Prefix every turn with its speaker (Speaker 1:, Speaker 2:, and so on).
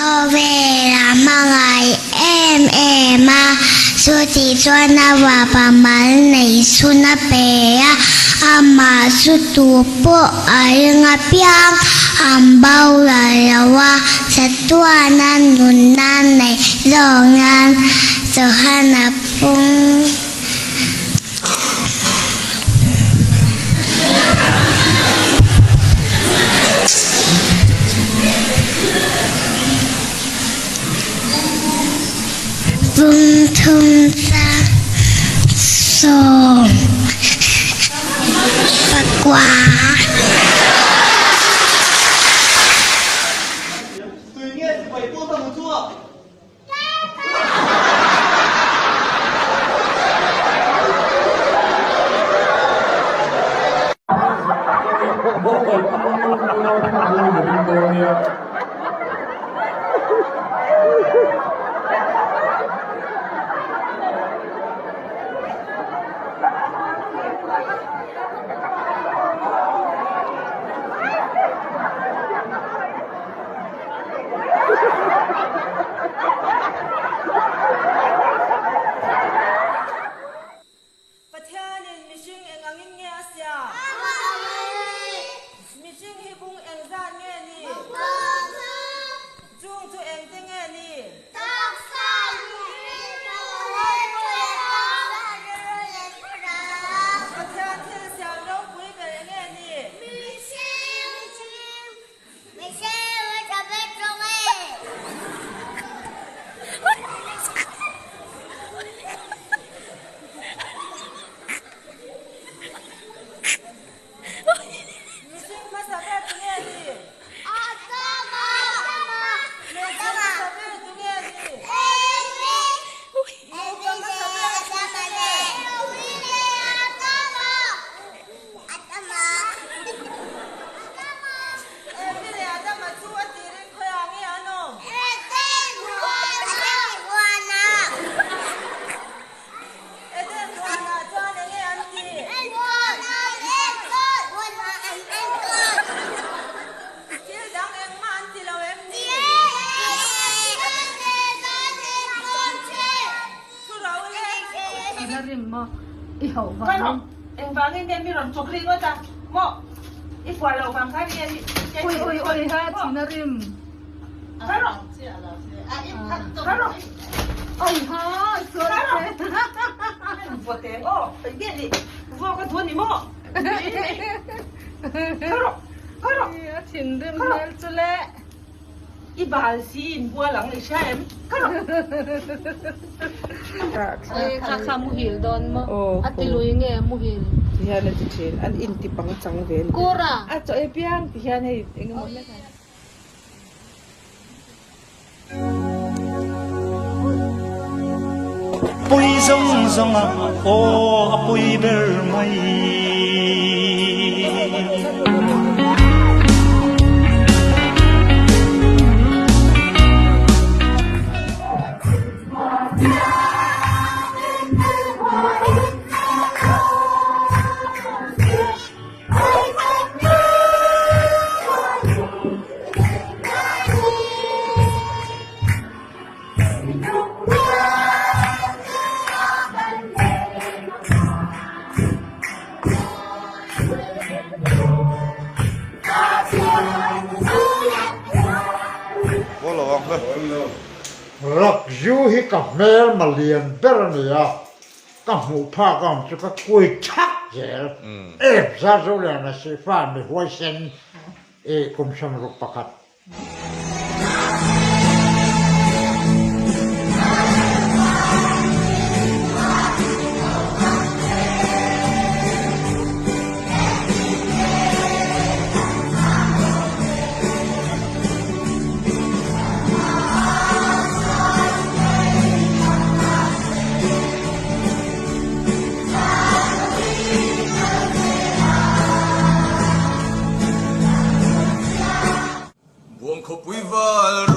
Speaker 1: Khawvel a hmangaih em em a, chuti chuan a vapa mal nei chhun a pe a, amah chu tu pawh a ring apiang an boral lo a, chatuana nunna nei zawk nan Johana pung. Bung thum sang 10 pakua.
Speaker 2: Pathianin mihring eng angin nge a siam? Mihring hi bung eng zat nge ni? Chung chu engte nge ni? Pathian thil siam ropui ber enge ni? Mihring hmasa ber tu nge ni? Hmeichhe hmasa ber tu nge ni? Nupa hmasa ber tu nge ni? Evi leh Adama chu a tirin khawiah nge an awm? Eden huanah chuan enge an ti? Thil dang engmah an ti lo em ni? Thu ro le. Engvangin nge mi rawn chawk ri ngawt a? Maw? I fual loh vang khan nge mi
Speaker 3: Ui ui ui ha thin a rim.
Speaker 2: Kal rawh. Kal rawh.
Speaker 3: Oi ha sual che.
Speaker 2: Vote aw nge ni vuak a duh a ni maw? Kal rawh. Kal rawh.
Speaker 3: A thinrim hmel chu le.
Speaker 2: I bal si in bual ang i hria em? Ka rawh.
Speaker 3: Kha kha muhil dawn maw? A ti lui nge muhil?
Speaker 4: Ti hian a ti thin, an in ti pang chang ve a ni.
Speaker 3: Kura!
Speaker 4: A chaw ei piang ti hian hei eng emaw hlek a.
Speaker 5: Pui zawng zawng a aw a pui ber mai.
Speaker 6: Rak zu hi ka hmel malian ber a ni a, ka hmuh phak ang chu ka kui thak zel. Ep zar zo lian a si fa mi huaisen i kum 61.
Speaker 7: Buangkhawpui val.